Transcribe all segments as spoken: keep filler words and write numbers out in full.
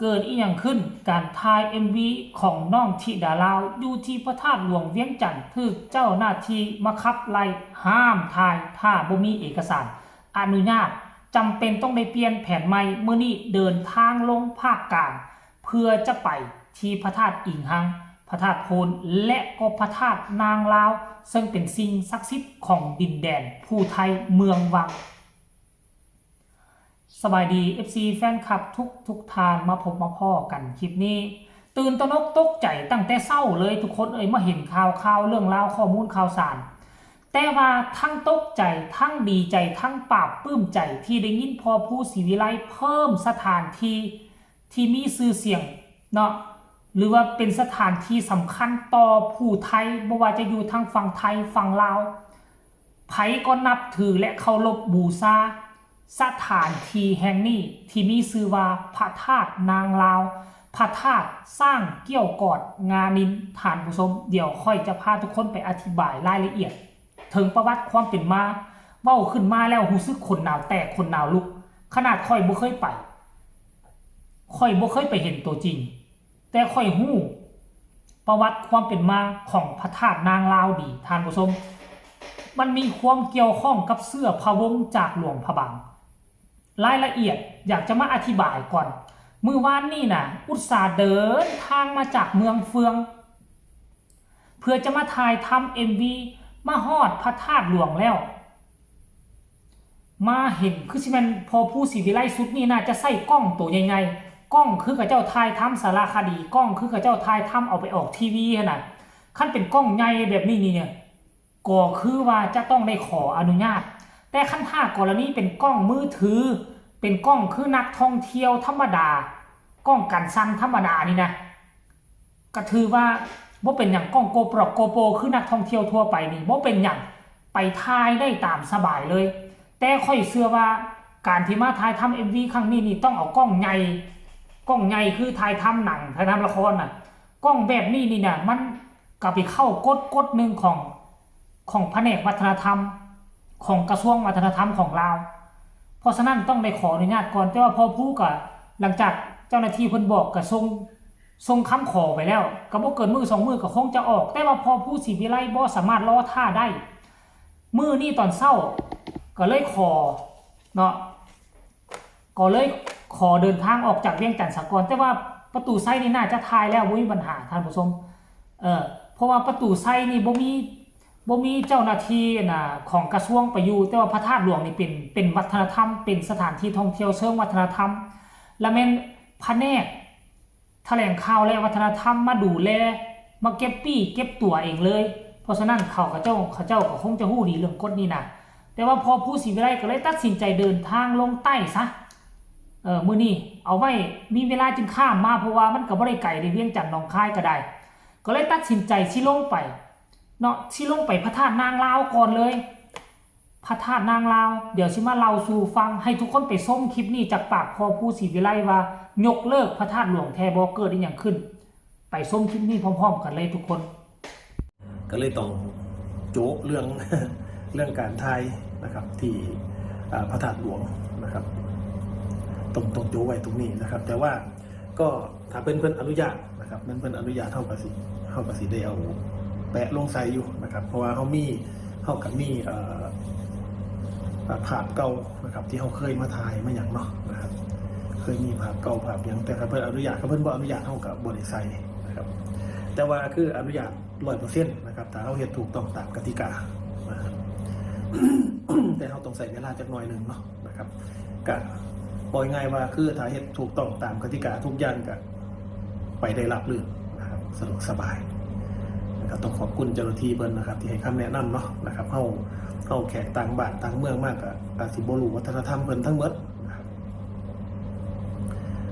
เกิดอีหยังขึ้น การถ่าย เอ็มวี ของน้องธิดาลาว อยู่ที่พระธาตุหลวงเวียงจันทน์ ถูกเจ้าหน้าที่มาขับไล่ ห้ามถ่ายถ้าบ่มีเอกสารอนุญาต จำเป็นต้องได้เปลี่ยนแผนใหม่ มื้อนี้เดินทางลงภาคกลาง เพื่อจะไปที่พระธาตุอิงหัง พระธาตุโพน และก็พระธาตุนางลาว ซึ่งเป็นสิ่งศักดิ์สิทธิ์ของดินแดนภูไทยเมืองวัง สบายดี เอฟซี แฟนคลับทุกทุกท่าน มาพบมาพ้อกันคลิปนี้ ตื่นตระหนกตกใจตั้งแต่เช้าเลยทุกคนเอ้ย มาเห็นข่าวข่าวเรื่องราวข้อมูลข่าวสาร แต่ว่าทั้งตกใจ ทั้งดีใจ ทั้งปลาบปลื้มใจที่ได้ยินพ่อภูศรีวิไลเพิ่มสถานที่ที่มีชื่อเสียงเนาะ หรือว่าเป็นสถานที่สำคัญต่อผู้ไทย บ่ว่าจะอยู่ทางฝั่งไทยฝั่งลาว ไผก็นับถือและเคารพบูชา สถานที่แห่งนี้ที่มีชื่อว่าพระธาตุนางลาว พระธาตุช้างเกี้ยวกอดงานิน ท่านผู้ชม เดี๋ยวข้อยจะพาทุกคนไปอธิบายรายละเอียด ถึงประวัติความเป็นมา เว้าขึ้นมาแล้วรู้สึกขนหนาวแตกขนหนาวลุก ขนาดข้อยบ่เคยไป ข้อยบ่เคยไปเห็นตัวจริง แต่ข้อยรู้ประวัติความเป็นมาของพระธาตุนางลาวดี ท่านผู้ชม มันมีความเกี่ยวข้องกับเสื้อพระวงศ์จากหลวงพระบาง รายละเอียดอยากจะมาอธิบายก่อน มื้อวานนี่นะ อุตส่าห์เดินทางมาจากเมืองเฟือง เพื่อจะมาถ่ายทำ เอ็มวี มาฮอดพระธาตุหลวงแล้ว มาเห็นคือสิแม่นพ่อภูศรีวิไลชุดนี้น่าจะใส่กล้องตัวใหญ่ๆ กล้องคือเขาเจ้าถ่ายทำสารคดี กล้องคือเขาเจ้าถ่ายทำเอาไปออกทีวีหั้นน่ะ คันเป็นกล้องใหญ่แบบนี้นี่เนี่ย ก็คือว่าจะต้องได้ขออนุญาต แต่คันถ้ากรณีเป็นกล้องมือถือ เป็นกล้องคือนักท่องเที่ยวธรรมดา กล้องกันสั่นธรรมดานี่นะ ก็ถือว่าบ่เป็นหยัง กล้อง GoPro GoPro คือนักท่องเที่ยวทั่วไปนี่บ่เป็นหยัง ไปถ่ายได้ตามสบายเลย แต่ข้อยเชื่อว่าการที่มาถ่ายทำ เอ็มวี ครั้งนี้นี่ต้องเอากล้องใหญ่ กล้องใหญ่คือถ่ายทำหนัง ถ่ายทำละครน่ะ กล้องแบบนี้นี่นะ มันก็ไปเข้ากฎกฎหนึ่งของ ของแผนกวัฒนธรรม ของกระทรวงวัฒนธรรมของลาว เพราะฉะนั้นต้องได้ขออนุญาตก่อน แต่ว่าพ่อภูก็ หลังจากเจ้าหน้าที่เพิ่นบอกก็ส่ง ส่งคำขอไปแล้ว ก็บ่เกินมื้อสองมื้อก็คงจะออก แต่ว่าพ่อภูศรีวิไลบ่สามารถรอท่าได้ มื้อนี้ตอนเช้าก็เลยขอเนาะ ก็เลยขอเดินทางออกจากเวียงจันทน์ซะก่อน แต่ว่าประตูไซนี่น่าจะถ่ายแล้วบ่มีปัญหา ท่านผู้ชม เออ เพราะว่าประตูไซนี่บ่มี บ่มีเจ้าหน้าที่น่ะของกระทรวงไปอยู่ แต่ว่าพระธาตุหลวงนี่เป็น เป็นวัฒนธรรม เป็นสถานที่ท่องเที่ยวเชิงวัฒนธรรม และแม่นแผนกแถลงข่าวและวัฒนธรรมมาดูแล มาเก็บปี้เก็บตั๋วเองเลย เพราะฉะนั้นเขา เขาเจ้า เขาเจ้าก็คงจะฮู้ดีเรื่องกฎนี่นะ แต่ว่าพ่อภูศรีวิไลก็เลยตัดสินใจเดินทางลงใต้ซะ เออ มื้อนี้เอาไว้มีเวลาจึงข้ามมา เพราะว่ามันก็บ่ได้ไกลเด้ เวียงจันทน์หนองคายก็ได้ ก็เลยตัดสินใจสิลงไปเนาะ สิลงไปพระธาตุนางลาวก่อนเลย พระธาตุนางลาว เดี๋ยวสิมาเล่าสู่ฟัง ให้ทุกคนไปชมคลิปนี้จากปากพ่อภูศรีวิไลว่ายกเลิกพระธาตุหลวงแท้บ่ เกิดอีหยังขึ้น ไปชมคลิปนี้พร้อมๆกันเลยทุกคน ก็เลยต้องโจ๊ะเรื่อง เรื่องการถ่ายนะครับ ที่ อ่า พระธาตุหลวงนะครับ ต้อง ต้องโจ๊ะไว้ตรงนี้นะครับ แต่ว่าก็ถ้าเพิ่น เพิ่นอนุญาตนะครับ เพิ่น เพิ่นอนุญาต เฮาก็สิ เฮาก็สิได้เอาแปะลงใส่อยู่นะครับ เพราะว่าเฮามี เฮาก็มี เอ่อ อ่า ภาพเก่านะครับ ที่เฮาเคยมาถ่ายมาหยังเนาะนะครับ เคยมีภาพเก่าภาพหยัง แต่ถ้าเพิ่นอนุญาต ถ้าเพิ่นบ่อนุญาต เฮาก็บ่ได้ใส่นะครับ แต่ว่าคืออนุญาตร้อยเปอร์เซ็นต์นะครับ ถ้าเฮาเฮ็ดถูกต้องตามกติกานะครับ แต่เฮาต้องใช้เวลาจักหน่อยหนึ่งเนาะนะครับ ก็บอกง่ายๆว่าคือถ้าเฮ็ดถูกต้องตามกติกาทุกอย่างก็ไปได้ราบรื่นนะครับ สะดวกสบายนะครับ ต้องขอบคุณเจ้าหน้าที่เพิ่นนะครับ ที่ให้คำแนะนำเนาะนะครับ เฮา เฮาแขกต่างบ้านต่างเมืองมากก็อาจสิบ่รู้วัฒนธรรมเพิ่นทั้งหมดนะครับ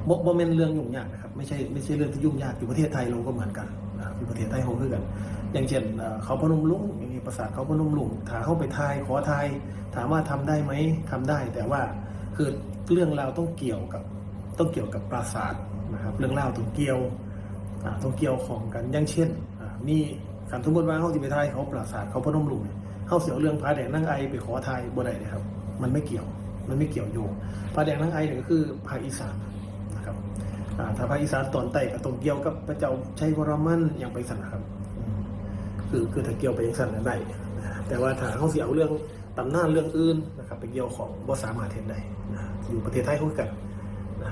บ่ บ่แม่นเรื่องยุ่งยากนะครับ ไม่ใช่ ไม่ใช่เรื่องที่ยุ่งยาก อยู่ประเทศไทยเราก็เหมือนกันนะครับ อยู่ประเทศไทยเราคือกัน อย่างเช่น เอ่อ เขาพนมรุ้ง อย่างนี้ ปราสาทเขาพนมรุ้ง ถ้าเฮาไปถ่าย ขอถ่าย ถามว่าทำได้ไหม ทำได้ แต่ว่าคือเรื่องราวต้องเกี่ยวกับ ต้องเกี่ยวกับปราสาทนะครับ เรื่องราวต้องเกี่ยว อ่า ต้องเกี่ยวข้องกัน อย่างเช่น อ่า มี คันสมมุติว่าเฮาสิไปถ่ายเขาปราสาทเขาพนมรุ้งเนี่ย เฮาสิเอาเรื่องผาแดงนางไอ่ไปขอถ่ายบ่ได้เด้ครับ มันไม่เกี่ยว มันไม่เกี่ยวโยง ผาแดงนางไอ่เนี่ยก็คือภาคอีสานนะครับ อ่าถ้าภาคอีสานตอนใต้ก็ต้องเกี่ยวกับพระเจ้าชัยวรมันอย่างไปสั่นนะครับอืมคือคือถ้าเกี่ยวไปอย่างสั่นก็ได้นะแต่ว่าถ้าเขาสิเอาเรื่องตำนานเรื่องอื่นนะครับไปเกี่ยวของบ่สามารถเฮ็ดได้นะอยู่ประเทศไทยคือกันนะ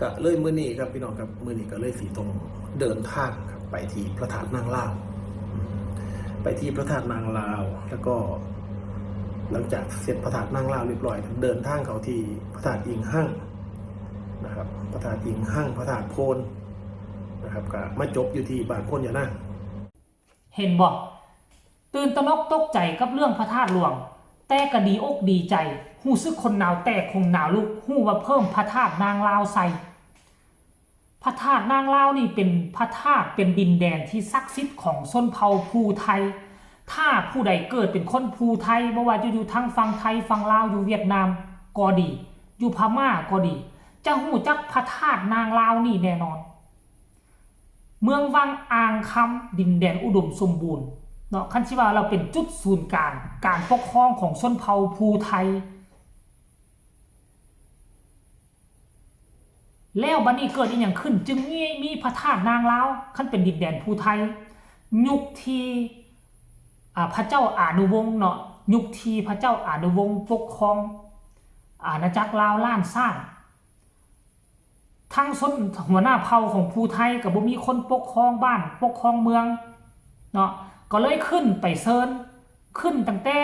ก็เลยมื้อนี้ครับพี่น้องครับมื้อนี้ก็เลยสิต้องเดินทางครับไปที่พระธาตุนางลาว ไปที่พระธาตุนางลาว แล้วก็หลังจากเสร็จพระธาตุนางลาวเรียบร้อยเดินทางเข้าที่พระธาตุอิงหังนะครับพระธาตุอิงหังพระธาตุโพนนะครับก็มาจบอยู่ที่บ้านโพนยานาง เห็นบ่ ตื่นตระหนกตกใจกับเรื่องพระธาตุหลวง แต่ก็ดีอกดีใจ ฮู้สึกขนหนาวแตกขนหนาวลุก ฮู้ว่าเพิ่มพระธาตุนางลาวใส่ พระธาตุนางลาวนี่เป็นพระธาตุเป็นดินแดนที่ศักดิ์สิทธิ์ของชนเผ่าภูไทย ถ้าผู้ใดเกิดเป็นคนภูไทย บ่ว่าจะอยู่ทางฝั่งไทยฝั่งลาวอยู่เวียดนามก็ดี อยู่พม่าก็ดี จะฮู้จักพระธาตุนางลาวนี่แน่นอน เมืองวังอ่างคำดินแดนอุดมสมบูรณ์เนาะคันสิว่าเราเป็นจุดศูนย์กลางการปกครองของชนเผ่าภูไทย แล้วบัดนี้เกิดอีหยังขึ้น จึงมีมีพระธาตุนางลาวคันเป็นดินแดนภูไทย ยุคที่อ่าพระเจ้าอานุวงศ์เนาะยุคที่พระเจ้าอานุวงศ์ปกครองอาณาจักรลาวล้านช้าง ทั้งชนหัวหน้าเผ่าของภูไทยก็บ่มีคนปกครองบ้านปกครองเมืองเนาะก็เลยขึ้นไปเซินขึ้นตั้งแต่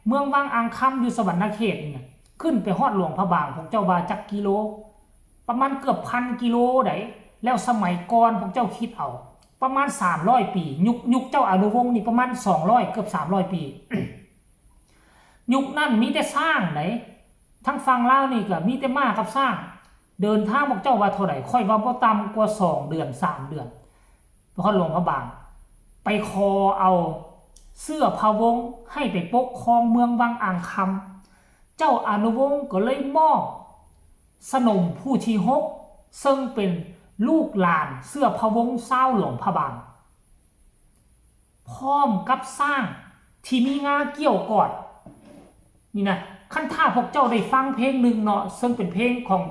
เมืองวังอ่างคำอยู่สะหวันนะเขตนี่นะขึ้นไปฮอดหลวงพระบางพวกเจ้าว่าจักกิโล ประมาณเกือบพันกิโลไดแล้วสมัยก่อนพวกเจ้าคิดเอา ประมาณสามร้อยปี ยุคยุคเจ้าอานุวงศ์นี่ประมาณสองร้อยเกือบสามร้อยปี ยุคนั้นมีแต่ช้างไดทางฝั่งลาวนี่ก็มีแต่ม้ากับช้าง เดินทางพวกเจ้าว่าเท่าใดข้อยว่าบ่ต่ำกว่าสองเดือนสามเดือนไปฮอดหลวงพระบาง ไปขอเอาเสื้อพระวงศ์ให้ไปปกครองเมืองวังอ่างคำ เจ้าอานุวงศ์ก็เลยมอบสนมผู้ที่หกซึ่งเป็นลูกหลานเสื้อพระวงศ์ชาวหลวงพระบาง พร้อมกับช้างที่มีงาเกี้ยวกอด นี่นะคันถ้าพวกเจ้าได้ฟังเพลงหนึ่งเนาะซึ่งเป็นเพลงของ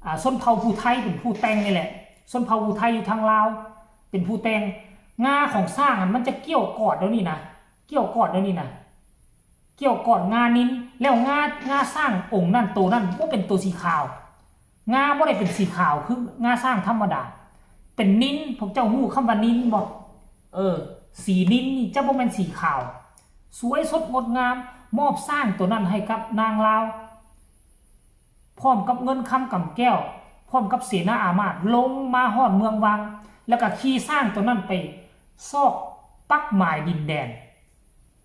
อ่าชนเผ่าภูไทยเป็นผู้แต่งนี่แหละชนเผ่าภูไทยอยู่ทางลาวเป็นผู้แต่ง งาของช้างอะมันจะเกี้ยวกอดแล้วนี่นะเกี้ยวกอดแล้วนี่นะเกี้ยวกอดงานินแล้วงางาช้างองค์นั่นโตนั่นบ่เป็นโตสีขาว งาบ่ได้เป็นสีขาวคืองาช้างธรรมดา เป็นนินพวกเจ้าฮู้คำว่านินบ่เออ สีนินนี่จะบ่แม่นสีขาว สวยสดงดงาม มอบช้างตัวนั้นให้กับนางลาว พร้อมกับเงินคำกำแก้ว พร้อมกับเสนาอามาตย์ลงมาฮอดเมืองวัง แล้วก็ขี่ช้างตัวนั้นไปซอกปักหมายดินแดน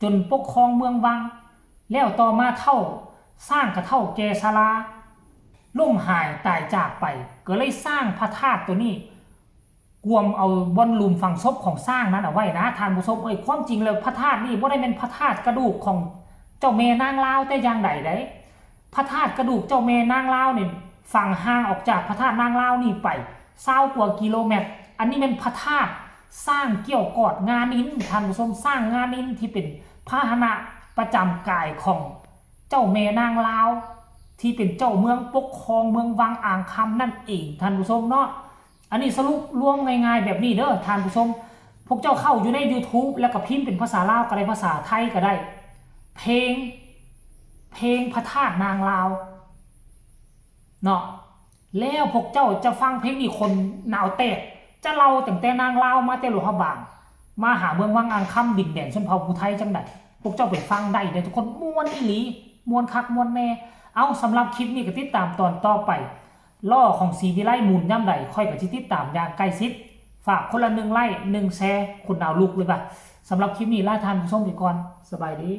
จนปกครองเมืองวัง แล้วต่อมาเฒ่าช้างก็เฒ่าแก่ชราล้มหายตายจากไป ก็เลยสร้างพระธาตุตัวนี้ กวมเอาบ่อนหลุมฝังศพของช้างนั้นเอาไว้นะท่านผู้ชมเอ้ยความจริงแล้วพระธาตุนี่บ่ได้แม่นพระธาตุกระดูกของเจ้าแม่นางลาวแต่อย่างใดเด้ พระธาตุกระดูกเจ้าแม่นางลาวนี่ฝังห่างออกจากพระธาตุนางลาวนี่ไปซาวกว่ากิโลเมตร อันนี้แม่นพระธาตุช้างเกี้ยวกอดงานินท่านผู้ชมช้างงานินที่เป็นพาหนะประจำกายของเจ้าแม่นางลาว ที่เป็นเจ้าเมืองปกครองเมืองวังอ่างคำนั่นเองท่านผู้ชมเนาะ อันนี้สรุปรวมง่ายๆแบบนี้เด้อท่านผู้ชม พวกเจ้าเข้าอยู่ใน YouTube แล้วก็พิมพ์เป็นภาษาลาวก็ได้ภาษาไทยก็ได้ เพลง เพลงพระธาตุนางลาวเนาะ แล้วพวกเจ้าจะฟังเพลงนี้ขนหนาวแตก จะเล่าตั้งแต่นางลาวมาแต่หลวงพระบาง มาหาเมืองวังอ่างคำดินแดนชนเผ่าภูไทยจั่งใด พวกเจ้าไปฟังได้เด้อทุกคนม่วนอีหลีม่วนคักม่วนแน่ เอาสำหรับคลิปนี้ก็ติดตามตอนต่อไป ล้อของศรีวิไลหมุนยามใดข้อยก็สิติดตามอย่างใกล้ชิด ฝากคนละหนึ่งไลค์หนึ่งแชร์ ขนหนาวลุกเลยว่ะ สำหรับคลิปนี้ลาท่านผู้ชมไปก่อน สบายดี